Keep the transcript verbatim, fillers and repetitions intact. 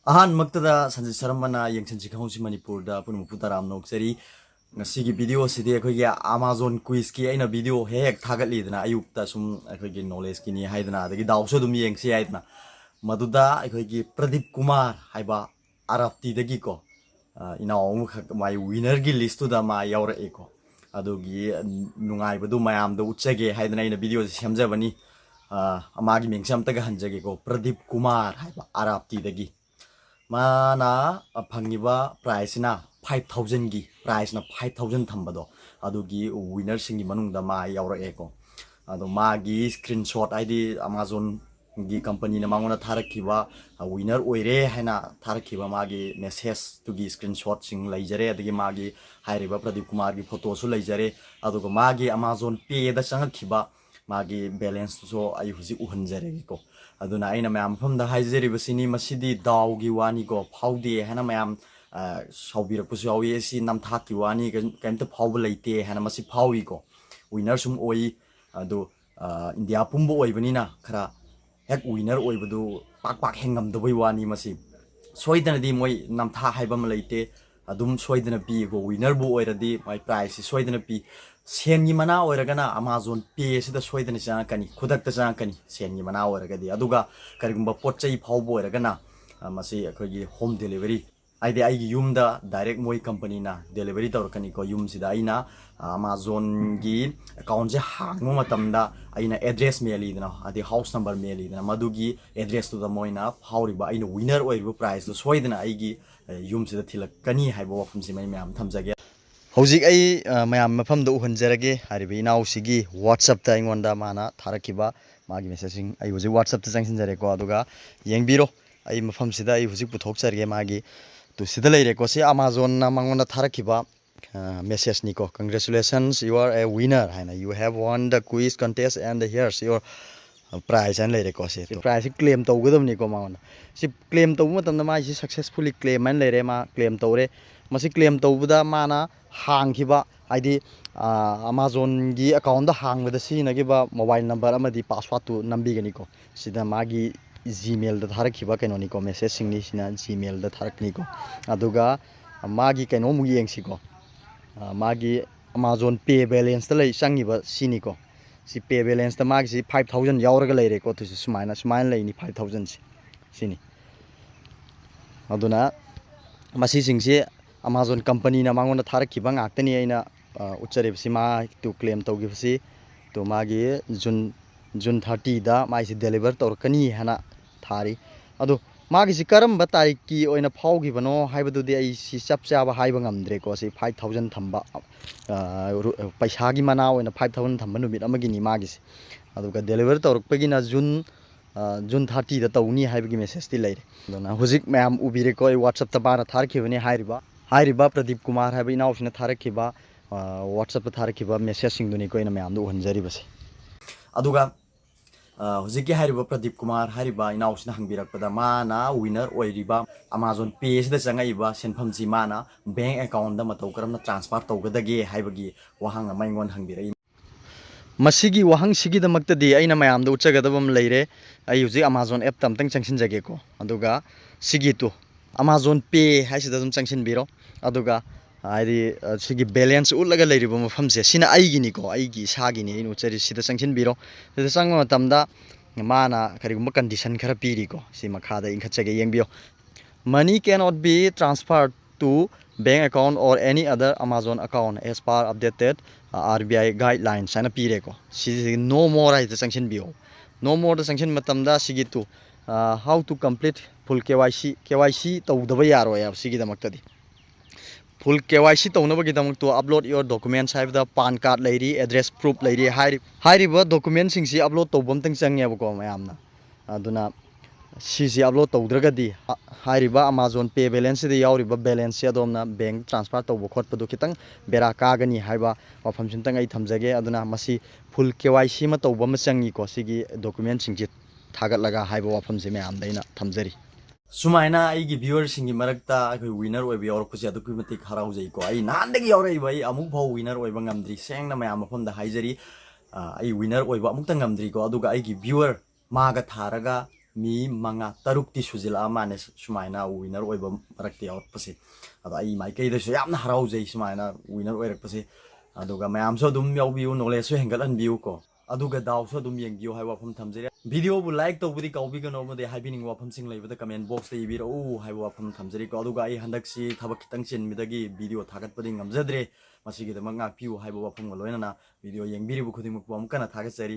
ꯑꯍꯥꯟꯕꯃꯛꯇꯗ ꯁꯟꯖꯤꯠ ꯁꯔꯝꯕꯅ ꯌꯦꯡꯁꯤꯟꯁꯤ ꯈꯪꯍꯧꯁꯤ ꯃꯅꯤꯄꯨꯔꯗ ꯄꯨꯝꯅꯃꯛꯄꯨ ꯇꯔꯥꯝꯅ ꯑꯣꯛꯆꯔꯤ꯫ ꯉꯁꯤꯒꯤ ꯚꯤꯗꯤꯑꯣ ꯑꯁꯤꯗꯤ ꯑꯩꯈꯣꯏꯒꯤ Amazon quiz ꯀꯤ ꯑꯩꯅ ꯚꯤꯗꯤꯑꯣ ꯍꯦꯛ ꯍꯦꯛ ꯊꯥꯒꯠꯂꯤꯗꯅ, ꯑꯌꯨꯛꯇ ꯁꯨꯝ ꯑꯩꯈꯣꯏꯒꯤ knowledge ꯀꯤꯅꯤ ꯍꯥꯏꯗꯅ, ꯑꯗꯒꯤ ꯗꯥꯎꯁꯨ ꯑꯗꯨꯝ ꯌꯦꯡꯁꯤ ꯍꯥꯏꯗꯅ, ꯃꯗꯨꯗ ꯑꯩꯈꯣꯏꯒꯤ ꯄ꯭ꯔꯗꯤꯞ ꯀꯨꯃꯥꯔ ꯍꯥꯏꯕ ꯑꯔꯥꯞꯇꯤꯗꯒꯤꯀꯣ, ꯑ, ꯏꯅꯥꯎ ꯑꯃꯈꯛ ꯃꯥꯏ winner ꯒꯤ list ꯇꯨꯗ ꯃꯥ ꯌꯥꯎꯔꯛꯑꯦꯀꯣ꯫ ꯑꯗꯨꯒꯤ ꯅꯨꯡꯉꯥꯏꯕꯗꯨ ꯃꯌꯥꯝꯗ ꯎꯠꯆꯒꯦ ꯍꯥꯏꯗꯅ ꯑꯩꯅ ꯚꯤꯗꯤꯑꯣꯁꯦ ꯁꯦꯝꯖꯕꯅꯤ꯫ ꯑ, ꯃꯥꯒꯤ ꯃꯤꯡꯁꯦ ꯑꯝꯇꯒ ꯍꯟꯖꯒꯦꯀꯣ, ꯄ꯭ꯔꯗꯤꯞ ꯀꯨꯃꯥꯔ ꯍꯥꯏꯕ ꯑꯔꯥꯞꯇꯤꯗꯒꯤ꯫ ꯃꯥꯅ, ꯑ, ꯐꯪꯉꯤꯕ prize ꯁꯤꯅ five thousand ꯒꯤ, prize ꯅ five thousand ꯊꯝꯕꯗꯣ, ꯑꯗꯨꯒꯤ winner ꯁꯤꯡꯒꯤ ꯃꯅꯨꯡꯗ ꯃꯥ ꯌꯥꯎꯔꯛꯑꯦꯀꯣ꯫ ꯑꯗꯣ ꯃꯥꯒꯤ screenshot, ꯍꯥꯏꯗꯤ Amazon ꯒꯤ company ꯅ ꯃꯉꯣꯟꯗ ꯊꯥꯔꯛꯈꯤꯕ, ꯑ, winner ꯑꯣꯏꯔꯦ ꯍꯥꯏꯅ ꯊꯥꯔꯛꯈꯤꯕ ꯃꯥꯒꯤ message ꯇꯨꯒꯤ screenshot ꯁꯤꯡ ꯂꯩꯖꯔꯦ, ꯑꯗꯒꯤ ꯃꯥꯒꯤ ꯍꯥꯏꯔꯤꯕ ꯄ꯭ꯔꯗꯤꯞ ꯀꯨꯃꯥꯔꯒꯤ photo ꯁꯨ ꯂꯩꯖꯔꯦ, ꯑꯗꯨꯒ ꯃꯥꯒꯤ Amazon Pay ꯗ ꯆꯪꯉꯛꯈꯤꯕ ꯃꯥꯒꯤ balance ꯇꯨꯁꯨ ꯑꯩ ꯍꯧꯖꯤꯛ ꯎꯍꯟꯖꯔꯒꯦꯀꯣ꯫ ꯑꯗꯨꯅ ꯑꯩꯅ ꯃꯌꯥꯝ ꯃꯐꯝꯗ ꯍꯥꯏꯖꯔꯤꯕꯁꯤꯅꯤ, ꯃꯁꯤꯗꯤ ꯗꯥꯎꯒꯤ ꯋꯥꯅꯤꯀꯣ, ꯐꯥꯎꯗꯦ ꯍꯥꯏꯅ ꯃꯌꯥꯝ, ꯑ, ꯁꯥꯎꯕꯤꯔꯛꯄꯁꯨ ꯌꯥꯎꯏ, "ꯑꯁꯤ ꯅꯝꯊꯥꯛꯀꯤ ꯋꯥꯅꯤ, ꯀꯩꯝ-, ꯀꯩꯝꯇ ꯐꯥꯎꯕ ꯂꯩꯇꯦ" ꯍꯥꯏꯅ ꯃꯁꯤ ꯐꯥꯎꯏꯀꯣ, winner ꯁꯨꯝ ꯑꯣꯏ꯫ ꯑꯗꯨ, ꯑ, ꯏꯟꯗꯤꯌꯥ ꯄꯨꯝꯕ ꯑꯣꯏꯕꯅꯤꯅ ꯈꯔ ꯍꯦꯛ winner ꯑꯣꯏꯕꯗꯨ ꯄꯥꯛ ꯄꯥꯛ ꯍꯦꯛ ꯉꯝꯗꯕꯩ ꯋꯥꯅꯤ꯫ ꯃꯁꯤ ꯁꯣꯏꯗꯅꯗꯤ ꯃꯣꯏ ꯅꯝꯊꯥꯛ ꯍꯥꯏꯕ ꯑꯃ ꯂꯩꯇꯦ, ꯑꯗꯨꯝ ꯁꯣꯏꯗꯅ ꯄꯤꯀꯣ꯫ Winner ꯕꯨ ꯑꯣꯏꯔꯗꯤ ꯃꯥꯏ prize ꯁꯤ ꯁꯣꯏꯗꯅ ꯄꯤ꯫ ꯁꯦꯟꯒꯤ ꯃꯅꯥ ꯑꯣꯏꯔꯒꯅ Amazon Pay ꯁꯤꯗ ꯁꯣꯏꯗꯅ ꯆꯪꯉꯛꯀꯅꯤ, ꯈꯨꯗꯛꯇ ꯆꯪꯉꯛꯀꯅꯤ ꯁꯦꯟꯒꯤ ꯃꯅꯥ ꯑꯣꯏꯔꯒꯗꯤ꯫ ꯑꯗꯨꯒ ꯀꯔꯤꯒꯨꯝꯕ ꯄꯣꯠ ꯆꯩ ꯐꯥꯎꯕ ꯑꯣꯏꯔꯒꯅ, ꯑ, ꯃꯁꯤ ꯑꯩꯈꯣꯏꯒꯤ home delivery, ꯍꯥꯏꯗꯤ ꯑꯩꯒꯤ ꯌꯨꯝꯗ direct ꯃꯣꯏ company ꯅ delivery ꯇꯧꯔꯛꯀꯅꯤꯀꯣ꯫ ꯌꯨꯝꯁꯤꯗ ꯑꯩꯅ, ꯑ, Amazon ꯒꯤ account ꯁꯦ ꯍꯥꯡꯕ ꯃꯇꯝꯗ ꯑꯩꯅ address ꯃꯦꯜꯂꯤꯗꯅ, ꯑꯗꯩ house number ꯃꯦꯜꯂꯤꯗꯅ, ꯃꯗꯨꯒꯤ address ꯇꯨꯗ ꯃꯣꯏꯅ ꯐꯥꯎꯔꯤꯕ, ꯑꯩꯅ winner ꯑꯣꯏꯔꯤꯕ prize ꯇꯨ ꯁꯣꯏꯗꯅ ꯑꯩꯒꯤ, ꯑ, ꯌꯨꯝꯁꯤꯗ ꯊꯤꯜꯂꯛꯀꯅꯤ ꯍꯥꯏꯕ ꯋꯥꯐꯝꯁꯤꯃ ꯑꯩ ꯃꯌꯥꯝ ꯊꯝꯖꯒꯦ꯫ ꯍꯧꯖꯤꯛ ꯑꯩ, ꯑ, ꯃꯌꯥꯝ ꯃꯐꯝꯗ ꯎꯍꯟꯖꯔꯒꯦ꯫ ꯍꯥꯏꯔꯤꯕ ꯏꯅꯥꯎꯁꯤꯒꯤ WhatsApp ꯇ ꯑꯩꯉꯣꯟꯗ ꯃꯥꯅ ꯊꯥꯔꯛꯈꯤꯕ ꯃꯥꯒꯤ message ꯁꯤꯡ ꯑꯩ ꯍꯧꯖꯤꯛ WhatsApp ꯇ ꯆꯪꯁꯤꯟꯖꯔꯦꯀꯣ꯫ ꯑꯗꯨꯒ ꯌꯦꯡꯕꯤꯔꯣ, ꯑꯩ ꯃꯐꯝꯁꯤꯗ ꯑꯩ ꯍꯧꯖꯤꯛ ꯄꯨꯊꯣꯛꯆꯔꯒꯦ꯫ ꯃꯥꯒꯤ ꯇꯨ ꯁꯤꯗ ꯂꯩꯔꯦꯀꯣ꯫ ꯁꯤ Amazon ꯅ ꯃꯉꯣꯟꯗ ꯊꯥꯔꯛꯈꯤꯕ, ꯑ, message ꯅꯤꯀꯣ꯫ "Congratulations, you are a winner" ꯍꯥꯏꯅ, "You have won the quiz contest and here's your prize" ꯍꯥꯏꯅ ꯂꯩꯔꯦꯀꯣ꯫ ꯁꯤ ꯁꯤ prize ꯁꯤ claim ꯇꯧꯒꯗꯕꯅꯤꯀꯣ ꯃꯉꯣꯟꯗ꯫ ꯁꯤ claim ꯇꯧꯕ ꯃꯇꯝꯗ ꯃꯥꯏꯁꯤ successfully claim ꯍꯥꯏꯅ ꯂꯩꯔꯦ, ꯃꯥ claim ꯇꯧꯔꯦ꯫ ꯃꯁꯤ claim ꯇꯧꯕꯗ ꯃꯥꯅ ꯍꯥꯡꯈꯤꯕ, ꯍꯥꯏꯗꯤ, ꯑ, Amazon ꯒꯤ account ꯗ ꯍꯥꯡꯕꯗ ꯁꯤꯖꯤꯟꯅꯈꯤꯕ mobile number ꯑꯃꯗꯤ password ꯇꯨ ꯅꯝꯕꯤꯒꯅꯤꯀꯣ꯫ ꯁꯤꯗ ꯃꯥꯒꯤ Gmailꯗ ꯊꯥꯔꯛꯈꯤꯕ ꯀꯩꯅꯣꯅꯤꯀꯣ, messageꯁꯤꯡꯅꯤ꯫ ꯁꯤꯅ Gmailꯗ ꯊꯥꯔꯛꯅꯤꯀꯣ꯫ ꯑꯗꯨꯒ ꯃꯥꯒꯤ ꯀꯩꯅꯣꯃꯨꯛ ꯌꯦꯡꯁꯤꯀꯣ꯫ ꯑ, ꯃꯥꯒꯤ Amazon Pay balanceꯇ ꯂꯩ, ꯆꯪꯉꯤꯕ ꯁꯤꯅꯤꯀꯣ꯫ ꯁꯤ pay balanceꯇ ꯃꯥꯒꯤꯁꯤ five thousand ꯌꯥꯎꯔꯒ ꯂꯩꯔꯦꯀꯣ꯫ ꯑꯗꯨꯁꯨ ꯁꯨꯃꯥꯏꯅ, ꯁꯨꯃꯥꯏꯅ ꯂꯩꯅꯤ, five thousandꯁꯤ꯫ ꯁꯤꯅꯤ꯫ ꯑꯗꯨꯅ ꯃꯁꯤꯁꯤꯡꯁꯤ Amazon companyꯅ ꯃꯉꯣꯟꯗ ꯊꯥꯔꯛꯈꯤꯕ ꯉꯥꯛꯇꯅꯤ꯫ ꯑꯩꯅ, ꯑ, ꯎꯠꯆꯔꯤꯕꯁꯤ, ꯃꯥ ꯇꯨ claim ꯇꯧꯈꯤꯕꯁꯤ, ꯇꯨ ꯃꯥꯒꯤ June, June thirtyꯗ ꯃꯥꯏꯁꯤ deliver ꯇꯧꯔꯛꯀꯅꯤ ꯍꯥꯏꯅ ꯊꯥꯔꯤ꯫ ꯑꯗꯣ ꯃꯥꯒꯤꯁꯤ ꯀꯔꯝꯕ ꯇꯥꯔꯤꯛꯀꯤ ꯑꯣꯏꯅ ꯐꯥꯎꯈꯤꯕꯅꯣ ꯍꯥꯏꯕꯗꯨꯗꯤ ꯑꯩ ꯁꯤ ꯆꯞ ꯆꯥꯕ ꯍꯥꯏꯕ ꯉꯝꯗ꯭ꯔꯦꯀꯣ꯫ ꯁꯤ five thousand ꯊꯝꯕ, ꯑ, ꯔꯨ-, ꯄꯩꯁꯥꯒꯤ ꯃꯅꯥ ꯑꯣꯏꯅ five thousand ꯊꯝꯕ ꯅꯨꯃꯤꯠ ꯑꯃꯒꯤꯅꯤ ꯃꯥꯒꯤꯁꯤ꯫ ꯑꯗꯨꯒ deliver ꯇꯧꯔꯛꯄꯒꯤꯅ June, ꯑ, June thirtyꯗ ꯇꯧꯅꯤ ꯍꯥꯏꯕꯒꯤ messageꯇꯤ ꯂꯩꯔꯦ꯫ ꯑꯗꯨꯅ ꯍꯧꯖꯤꯛ ꯃꯌꯥꯝ ꯎꯕꯤꯔꯦꯀꯣ, ꯑꯩ WhatsAppꯇ ꯃꯥꯅ ꯊꯥꯔꯛꯈꯤꯕꯅꯤ ꯍꯥꯏꯔꯤꯕ, ꯍꯥꯏꯔꯤꯕ ꯄ꯭ꯔꯗꯤꯞ ꯀꯨꯃꯥꯔ ꯍꯥꯏꯕ ꯏꯅꯥꯎꯁꯤꯅ ꯊꯥꯔꯛꯈꯤꯕ, ꯑ, WhatsAppꯇ ꯊꯥꯔꯛꯈꯤꯕ messageꯁꯤꯡꯗꯨꯅꯤꯀꯣ ꯑꯩꯅ ꯃꯌꯥꯝꯗ ꯎꯍꯟꯖꯔꯤꯕꯁꯤ꯫ ꯑꯗꯨꯒ, ꯑ, ꯍꯧꯖꯤꯛꯀꯤ ꯍꯥꯏꯔꯤꯕ ꯄ꯭ꯔꯗꯤꯞ ꯀꯨꯃꯥꯔ ꯍꯥꯏꯔꯤꯕ ꯏꯅꯥꯎꯁꯤꯅ ꯍꯪꯕꯤꯔꯛꯄꯗ, ꯃꯥꯅ winner ꯑꯣꯏꯔꯤꯕ Amazon Payꯁꯤꯗ ꯆꯪꯉꯛꯏꯕ ꯁꯦꯟꯐꯝꯁꯤ ꯃꯥꯅ bank accountꯗ ꯃꯇꯧ ꯀꯔꯝꯅ transfer ꯇꯧꯒꯗꯒꯦ ꯍꯥꯏꯕꯒꯤ ꯋꯥꯍꯪ ꯑꯃ ꯑꯩꯉꯣꯟꯗ ꯍꯪꯕꯤꯔꯛꯏ꯫ ꯃꯁꯤꯒꯤ ꯋꯥꯍꯪꯁꯤꯒꯤꯗꯃꯛꯇꯗꯤ ꯑꯩꯅ ꯃꯌꯥꯝꯗ ꯎꯠꯆꯒꯗꯕ ꯑꯃ ꯂꯩꯔꯦ꯫ ꯑꯩ ꯍꯧꯖꯤꯛ Amazon appꯇ ꯑꯝꯇꯪ ꯆꯪꯁꯤꯟꯖꯒꯦꯀꯣ꯫ ꯑꯗꯨꯒ ꯁꯤꯒꯤ ꯇꯨ Amazon Pay ꯍꯥꯏꯁꯤꯗ ꯑꯗꯨꯝ ꯆꯪꯁꯤꯟꯕꯤꯔꯣ꯫ ꯑꯗꯨꯒ ꯍꯥꯏꯗꯤ, ꯑ, ꯁꯤꯒꯤ balance ꯎꯠꯂꯒ ꯂꯩꯔꯤꯕ ꯃꯐꯝꯁꯦ, ꯁꯤꯅ ꯑꯩꯒꯤꯅꯤꯀꯣ, ꯑꯩꯒꯤ ꯏꯁꯥꯒꯤꯅꯤ ꯑꯩꯅ ꯎꯠꯆꯔꯤ꯫ ꯁꯤꯗ ꯆꯪꯁꯤꯟꯕꯤꯔꯣ꯫ ꯁꯤꯗ ꯆꯪꯕ ꯃꯇꯝꯗ ꯃꯥꯅ ꯀꯔꯤꯒꯨꯝꯕ condition ꯈꯔ ꯄꯤꯔꯤꯀꯣ, ꯁꯤ ꯃꯈꯥꯗ ꯏꯟꯈꯠꯆꯒꯦ, ꯌꯦꯡꯕꯤꯌꯣ꯫ Money cannot be transferred to bank account or any other Amazon account as per updated, uh, R B I guidelines ꯍꯥꯏꯅ ꯄꯤꯔꯦꯀꯣ꯫ ꯁꯤꯁꯤ no more ꯍꯥꯏꯁꯤꯗ ꯆꯪꯁꯤꯟꯕꯤꯌꯣ꯫ No moreꯗ ꯆꯪꯁꯤꯟꯕ ꯃꯇꯝꯗ ꯁꯤꯒꯤ ꯇꯨ, ꯑ, how to complete full K Y C, K Y C ꯇꯧꯗꯕ ꯌꯥꯔꯣꯏ ꯍꯥꯏꯕ ꯁꯤꯒꯤꯗꯃꯛꯇꯗꯤ꯫ Full K Y C ꯇꯧꯅꯕꯒꯤꯗꯃꯛꯇꯣ upload your documents ꯍꯥꯏꯕꯗ PAN card ꯂꯩꯔꯤ, address proof ꯂꯩꯔꯤ, ꯍꯥꯏꯔꯤ-, ꯍꯥꯏꯔꯤꯕ documentꯁꯤꯡꯁꯤ upload ꯇꯧꯕ ꯑꯝꯇꯪ ꯆꯪꯉꯦꯕꯀꯣ ꯃꯌꯥꯝꯅ꯫ ꯑꯗꯨꯅ ꯁꯤꯁꯤ upload ꯇꯧꯗ꯭ꯔꯒꯗꯤ, ꯑ, ꯍꯥꯏꯔꯤꯕ Amazon Pay balanceꯁꯤꯗ ꯌꯥꯎꯔꯤꯕ balanceꯁꯦ ꯑꯗꯣꯝꯅ bank transfer ꯇꯧꯕ ꯈꯣꯠꯄꯗꯣ ꯈꯤꯇꯪ ꯕꯦꯔꯥ ꯀꯥꯒꯅꯤ ꯍꯥꯏꯕ ꯋꯥꯐꯝꯁꯤꯝꯇꯪ ꯑꯩ ꯊꯝꯖꯒꯦ꯫ ꯑꯗꯨꯅ ꯃꯁꯤ full K Y C ꯑꯃ ꯇꯧꯕ ꯑꯃ ꯆꯪꯉꯤꯀꯣ, ꯁꯤꯒꯤ documentꯁꯤꯡꯁꯤ ꯊꯥꯒꯠꯂꯒ ꯍꯥꯏꯕ ꯋꯥꯐꯝꯁꯦ ꯃꯌꯥꯝꯗ ꯑꯩꯅ ꯊꯝꯖꯔꯤ꯫ ꯁꯨꯃꯥꯏꯅ ꯑꯩꯒꯤ viewerꯁꯤꯡꯒꯤ ꯃꯔꯛꯇ ꯑꯩꯈꯣꯏ winner ꯑꯣꯏꯕ ꯌꯥꯎꯔꯛꯄꯁꯦ ꯑꯗꯨꯛꯀꯤ ꯃꯇꯤꯛ ꯍꯔꯥꯎꯖꯩꯀꯣ꯫ ꯑꯩ ꯅꯍꯥꯟꯗꯒꯤ ꯌꯥꯎꯔꯛꯏꯕ, ꯑꯩ ꯑꯃꯨꯛ ꯐꯥꯎ winner ꯑꯣꯏꯕ ꯉꯝꯗ꯭ꯔꯤ꯫ ꯁꯦꯡꯅ ꯃꯌꯥꯝ ꯃꯐꯝꯗ ꯍꯥꯏꯖꯔꯤ, ꯑ, ꯑꯩ winner ꯑꯣꯏꯕ ꯑꯃꯨꯛꯇ ꯉꯝꯗ꯭ꯔꯤꯀꯣ꯫ ꯑꯗꯨꯒ ꯑꯩꯒꯤ viewer ꯃꯥꯒ ꯊꯥꯔꯒ ꯃꯤ ꯃꯉꯥ ꯇꯔꯨꯛꯇꯤ ꯁꯨꯖꯤꯜꯂꯛꯑ ꯃꯥꯜꯂꯦ ꯁꯨꯃꯥꯏꯅ winner ꯑꯣꯏꯕ ꯃꯔꯛꯇ ꯌꯥꯎꯔꯛꯄꯁꯦ꯫ ꯑꯗꯣ ꯑꯩ ꯃꯥꯏꯀꯩꯗꯁꯨ ꯌꯥꯝꯅ ꯍꯔꯥꯎꯖꯩ ꯁꯨꯃꯥꯏꯅ winner ꯑꯣꯏꯔꯛꯄꯁꯦ꯫ ꯑꯗꯨꯒ ꯃꯌꯥꯝꯁꯨ ꯑꯗꯨꯝ ꯌꯥꯎꯕꯤꯌꯨ, knowledgeꯁꯨ ꯍꯦꯟꯒꯠꯍꯟꯕꯤꯌꯨ ꯀꯣ꯫ ꯑꯗꯨꯒ ꯗꯥꯎꯁꯨ ꯑꯗꯨꯝ ꯌꯦꯡꯕꯤꯌꯨ ꯍꯥꯏꯕ ꯋꯥꯐꯝ ꯊꯝꯖꯔꯤ꯫ Videoꯕꯨ like ꯇꯧꯕꯗꯤ ꯀꯥꯎꯕꯤꯒꯅꯨ, ꯑꯃꯗꯤ ꯍꯥꯏꯕꯤꯅꯤꯡꯕ ꯋꯥꯐꯝꯁꯤꯡ ꯂꯩꯕꯗ comment boxꯇ ꯏꯕꯤꯔꯛꯎ ꯍꯥꯏꯕ ꯋꯥꯐꯝ ꯊꯝꯖꯔꯤꯀꯣ꯫ ꯑꯗꯨꯒ ꯑꯩ ꯍꯟꯗꯛꯁꯤ ꯊꯕꯛ ꯈꯤꯇꯪ ꯆꯤꯟꯕꯗꯒꯤ video ꯊꯥꯒꯠꯄꯗꯤ ꯉꯝꯖꯗ꯭ꯔꯦ꯫ ꯃꯁꯤꯒꯤꯗꯃꯛ ꯉꯥꯛꯄꯤꯌꯨ ꯍꯥꯏꯕ ꯋꯥꯐꯝꯒ ꯂꯣꯏꯅꯅ video ꯌꯦꯡꯕꯤꯔꯤꯕ ꯈꯨꯗꯤꯡꯃꯛꯄꯨ ꯑꯃꯨꯛ ꯍꯟꯅ ꯊꯥꯒꯠꯆꯔꯤ꯫